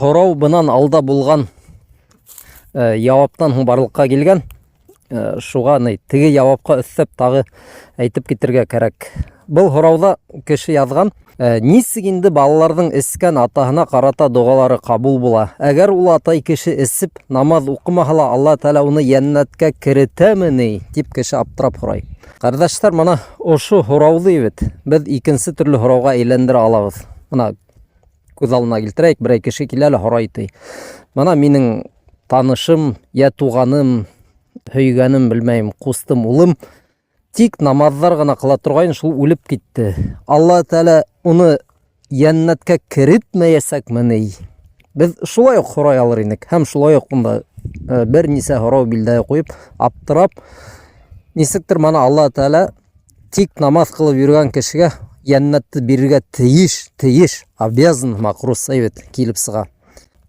Һорау бынан алда булған яуаптан һуң барлыҡҡа килгән. Шуға ни, теге яуапҡа өҫтәп тағы әйтеп китергә кәрәк. Был һорауҙа кеше яҙған, нисек инде балаларҙың эскән атаһына ҡарата доғалары ҡабул була? Әгәр ул атай кеше эсеп намаҙ уҡымаһа ла, Алла Тәғәлә уны йәннәткә керетәме ни? Тип кеше аптырап һорай. Ҡәрҙәштәр, мына ошо һорауҙы бит беҙ икенсе төрлө һорауға әйләндерә алабыҙ. Мына күҙ алдына килтерәйек, берәй кеше килә лә һорай ти. Мына минең танышым, йә туғаным, һөйгәнем, белмәйем, ҡустым, улым тик намаҙҙар ғына ҡыла торғайны, шул үлеп китте. Алла Тәғәлә уны йәннәткә керетмәйәсәкме ни? Беҙ шулай уҡ һорай алыр инек һәм шулай уҡ унда бер нисә һорау билдәһе ҡуйып, аптырап, нисектер мана Алла Тәғәлә Тик намаҙ ҡылып йөрөгән кешегә йәннәтте бирергә тейеш, тейеш, обязан һымаҡ рус әйбәт килеп сыға.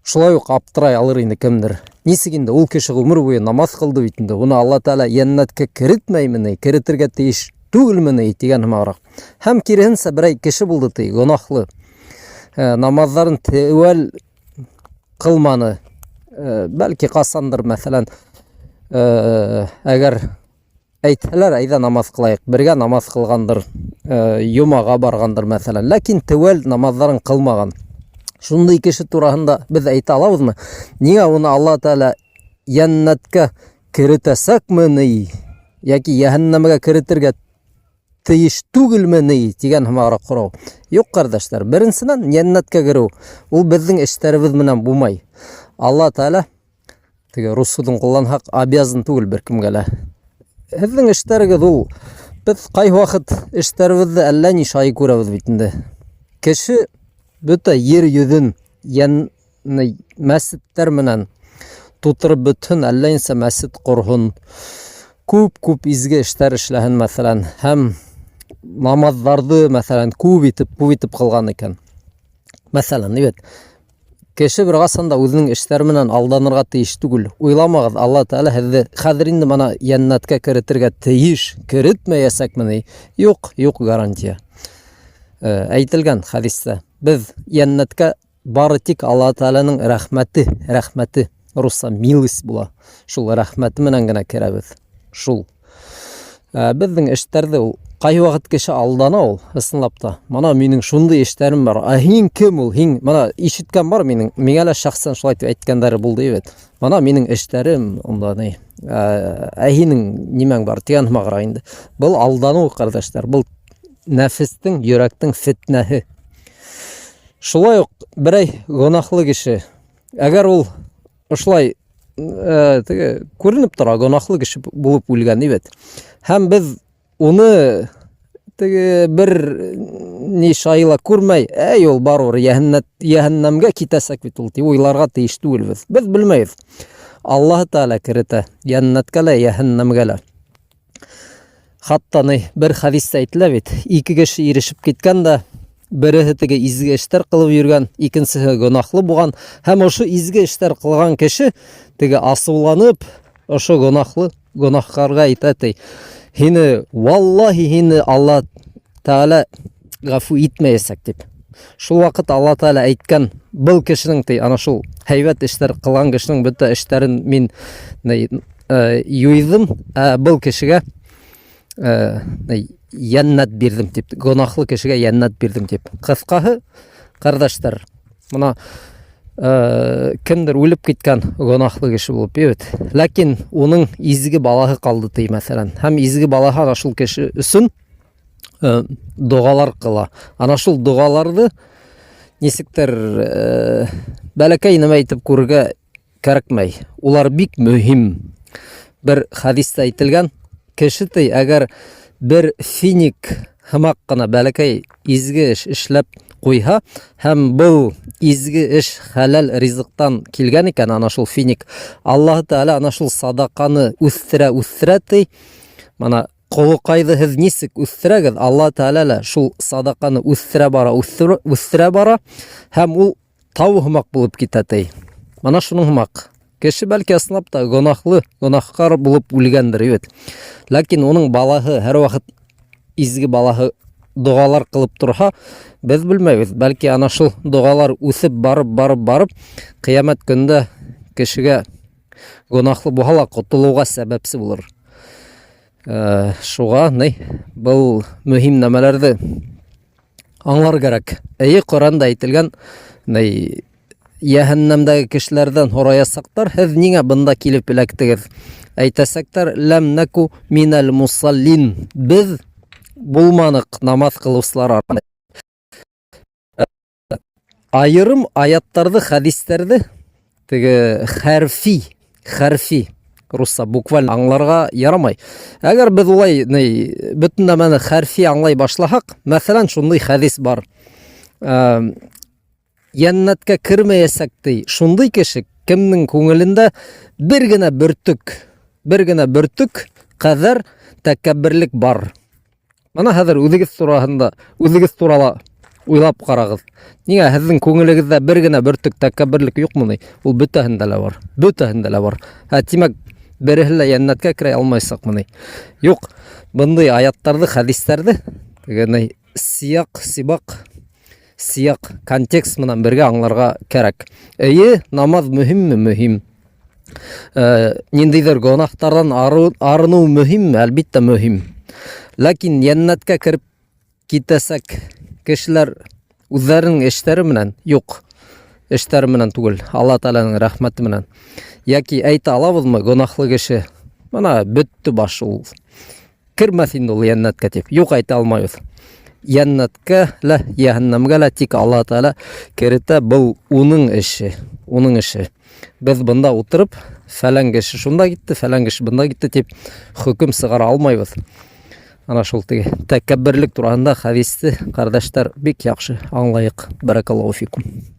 Шулай уҡ аптырай алыр инде кемдер. Нисек инде ул кеше ғүмер буйы намаҙ ҡылды бит инде, уны Алла Тәғәлә йәннәткә керетмәйме ни, керетергә тейеш түгелме ни тигән һымағыраҡ. Һәм киреһенсә берәй кеше булды ти, гонаһлы. Намаҙҙарын теүәл ҡылманы. Бәлки ҡасандыр, мәҫәлән, әгәр Әйтһәләр, әйҙә намаҙ ҡылайыҡ, бергә намаҙ ҡылғандыр, йомаға барғандыр, мәҫәлән. Ләкин теүәл намаҙҙарын ҡылмаған. Шундай кеше тураһында беҙ әйтә алабыҙмы? Ниңә уны Алла Тәғәлә йәннәткә керетәсәкме ни? Йәки йәһәннәмгә керетергә тейеш түгелме ни? Тигән һымағыраҡ һорау. Юҡ, ҡәрҙәштәр. Беренсенән, йәннәткә кереү ул беҙҙең эштәребеҙ менән булмай. Алла Тәғәлә Теге рус һүҙен ҡулланһаҡ, обязан түгел бер кемгә лә. Һеҙҙең эштәрегеҙ ул. Беҙ ҡай ваҡыт эштәребеҙҙе әллә ни шай күрәбеҙ бит инде. Кеше бөтә ер йөҙөн йән мәсеттәр менән тутырып бөтһөн, әллә нисә мәсет ҡорһон, күп-күп изге эштәр эшләһен, мәҫәлән, һәм намаҙҙарҙы, мәҫәлән, күп итеп, күп итеп ҡылған икән. Мәҫәлән, бит Кеше бер ҡасан да үҙенең эштәре менән алданырға тейеш түгел. Уйламағыҙ, Алла Тәғәлә һеҙҙе хәҙер инде мына йәннәткә керетергә тейеш, керетмәйәсәкме ни? Юҡ, юҡ гарантия. Әйтелгән хәдистә, беҙ йәннәткә бары тик Алла Тәғәләнең рәхмәте, рәхмәте, русса милость була. Шул рәхмәте менән генә керәбеҙ. Шул. Беҙҙең эштәрҙе ул ҡайһы ваҡыт кеше алдана ул, ысынлап та. Мына минең шундый эштәрем бар. Ә һин кем ул? Һин мына ишеткән бар минең. Миңә лә шәхсән шулай дип әйткәндәре булды бит. Мына минең эштәрем унда ни. Ә һинең нимәң бар тигән һымағыраҡ инде. Был алданыу, ҡәрҙәштәр. Был нәфестең, йөрәктең фетнәһе. Шулай уҡ берәй гөнаһлы кеше, әгәр ул ошолай теге күренеп тора, гөнаһлы кеше булып үлгән бит. Һәм беҙ уны теге бер ни шайыла күрмәй, әй ул барыбер йәһәннәт йәһәннәмгә китәсәк бит ул дип уйларга тейеш түгелбеҙ. Беҙ белмәйбеҙ. Аллаһы Тәғәлә керетә йәннәткә лә, йәһәннәмгә лә. Хатта ни бер хәдистә әйтелә бит, ике кеше ирешеп киткән дә, береһе теге изге эштәр кылып йөргән, икенсеһе гөнаһлы булган һәм ошо изге эштәр кылган кеше теге асыуланып, ошо гөнаһлы гөнаһкарга әйтә ти, һине валлаһи һине Алла Тәғәлә ғәфү итмәйәсәк дип. Шул ваҡыт Алла Тәғәлә әйткән, был кешенең ти, ана шул һәйбәт эштәр кылган кешенең бөтә эштәрен мин юйҙым, ә был кешегә йәннәт бирҙем дип, гөнаһлы кешегә йәннәт бирҙем дип. Ҡыҫҡаһы, ҡәрҙәштәр, мына кемдер үлеп киткән гөнаһлы кеше булып, бит. Ләкин уның изге балаһы ҡалды ти, мәҫәлән. Һәм изге балаһы ана шул кеше өсөн доғалар ҡыла. Ана шул доғаларҙы нисектер бәләкәй нәмә итеп күрергә кәрәкмәй. Улар бик мөһим. Бер хәдистә әйтелгән, кеше ти, әгәр бер финик һымаҡ ҡына бәләкәй изге эш эшләп ҡуйһа, һәм был изге эш хәләл ризыҡтан килгән икән, ана шул финик, Аллаһы Тәғәлә ана шул садаҡаны үҫтерә-үҫтерә ти, мана Ҡолоҡайҙы һеҙ нисек үҫтерәгеҙ, Алла Тәғәлә лә шул садаҡаны үҫтерә бара, үҫтерә бара һәм ул тау һымаҡ булып китә ти. Мына шуның һымаҡ. Кеше бәлки ысынлап та гөнаһлы, гөнаһкар булып үлгәндер бит. Ләкин уның балаһы һәр ваҡыт изге балаһы догалар кылып торһа, без белмәйбез, бәлки ана шул догалар үсеп барып, барып, барып, кыямәт көндә кешегә гөнаһлы булһа ла котылыуға сәбәпсе булыр. Э, шуға ни, был мөһим нәмәләрҙе аңлар кәрәк. Эйе, Ҡөрьәндә әйтелгән, ни, йәһәннәмдәге кешеләрҙән һораясаҡтар, һеҙ ниңә бында килеп эләктегеҙ? Әйтәсәктәр, ләм нәку минәл мусаллин. Беҙ булманыҡ намаҙ ҡылыусылар арасында. Айырым аяттарҙы, хәдистәрҙе теге хәрфи, хәрфи русса буквально аңларға ярамай. Әгәр беҙ улай ни, бөтөн нәмәне хәрфи аңлай башлаһаҡ, мәҫәлән, шундай хәдис бар. Йәннәткә кермәйәсәк ти. Шундай кеше, кемнең күңелендә бер генә бөртек, бер генә бөртек ҡәҙәр тәкәбберлек бар. Мына хәҙер үҙегеҙ тураһында, үҙегеҙ турала уйлап ҡарағыҙ. Ниңә һеҙҙең күңелегеҙҙә бер генә бөртөк тәкәбберлек юҡмы ни? Ул бөтәһендә лә бар. Бөтәһендә лә бар. Ә тимәк, береһе лә йәннәткә керә алмайсаҡмы ни? Юҡ. Бындай аяттарҙы, хәдистәрҙе теге ни сияҡ, сибаҡ, сияҡ, контекст менән бергә аңларға кәрәк. Эйе, намаҙ мөһимме? Мөһим. Э, ниндәйҙер гонаһтарҙан арыныу мөһимме? Әлбиттә, мөһим. Ләкин йәннәткә кереп китәсәк кешеләр үҙҙәренең эштәре менән юҡ. Эштәре менән түгел, Алла Тәгаләнең рәхмәте менән. Яки әйтә алабыҙмы, гонаһлы кеше, мына бөттө баш ул. Кермәҫ инде ул йәннәткә дип. Юк, әйтә алмайбыҙ. Йәннәткә лә, йәһәннәмгә лә тик Алла Тәгалә керетә, был уның эше, уның эше. Беҙ бында утырып, фәлән кеше шунда китте, фәлән кеше бында китте дип хөкөм сығара алмайбыҙ. Ана шул теге тәкәбберлек тураһында хәдисте, ҡәрҙәштәр, бик яҡшы аңлайыҡ. Бәрәкәллаһу фикум.